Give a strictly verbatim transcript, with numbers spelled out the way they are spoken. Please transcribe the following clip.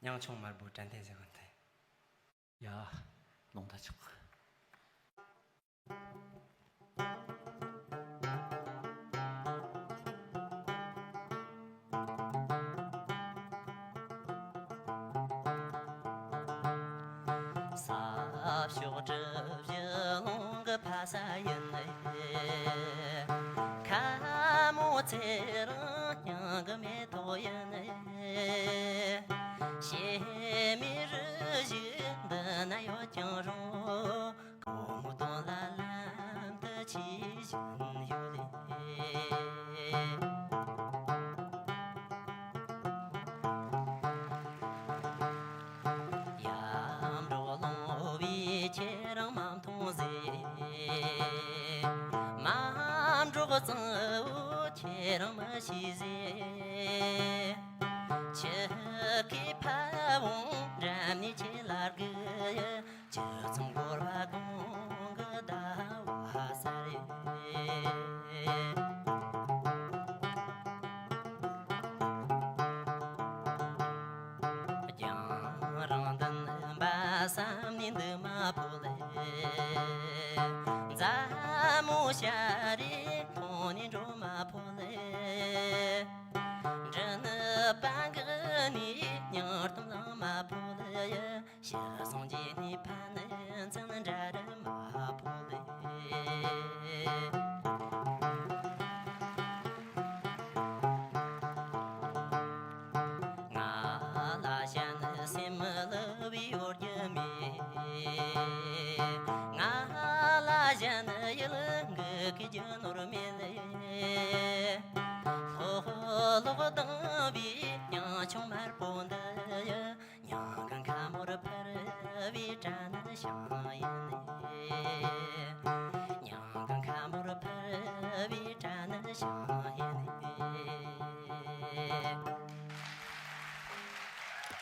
ཡང་ཆུང་དམར་པོ་དྲན་རྟེན་ཟེར་གི་འདི། ཡ། ལོང་ད་ཆོག་ས་ཕྱོགས་གྲུ་བཞི་ལུང་གི་ཕ་ས་ཡིན། ཁ་མོ་ཚེ་རིང་སྙིང་གི་མེ་ཏོག་ཡིན། ཕྱི་མའི་རུ་བཞི་འདི་ན་ཡོད་ཀྱང་རུང་། གོང་དོན་ལ་ལམ་དུ་ཆེས་བཞིན་ཡོད་ལེ། ཡ་འབྲོག་ལུང་བའི་ཁྱེད་རང་མ་མཐོང་ཟེར། མ་འབྲོག་གཙང་བོ་ཁྱེད་རང་མ་ཤེས་ཟེར། ཆུ་ཁའི་ཕ་བོང་འགྲམ་ནས་ཁྱེད་ལ་དགོས། ཇི་ཙམ་འགོར་བ་གོང་གི་ཟླ་བ་གསལ་རེད། རྒྱང་རིང་འདུན་པ་བསམ་ནས་འདུག་མ་ཕོད་ལེ། མཛའ་མོ་ཤ་རེ་མཐོང་ནས་འགྲོ་མ་ཕོད་ལེ། འདྲི་ནི་པང་གི་ནས་སྙིང་གཏམ་ལང་མ་ཕོད་ལེ། ཤི་སོང་རྗེས་ནས་ཕན་ཚུན་འདྲ་རུ་མ་ཕོད་ལེ། ང་ལ་གཞན་སེམས་ལུ་བའི་ཡོད་རྒྱུ་མེད། ང་ལ་གཞན་ཡིད་འགུག་གི་རྒྱུ་ནོར་མེད་ལེ། ལྷོག་ལྷོག་ལྡང་བའི་ཉང་ཆུང་དམར་པོ་འདི། མྱང་གི་མཁའ་མོར་འཕུར་བའི་སྒྲ་ནི་ཞིང་ཡིན། མྱང་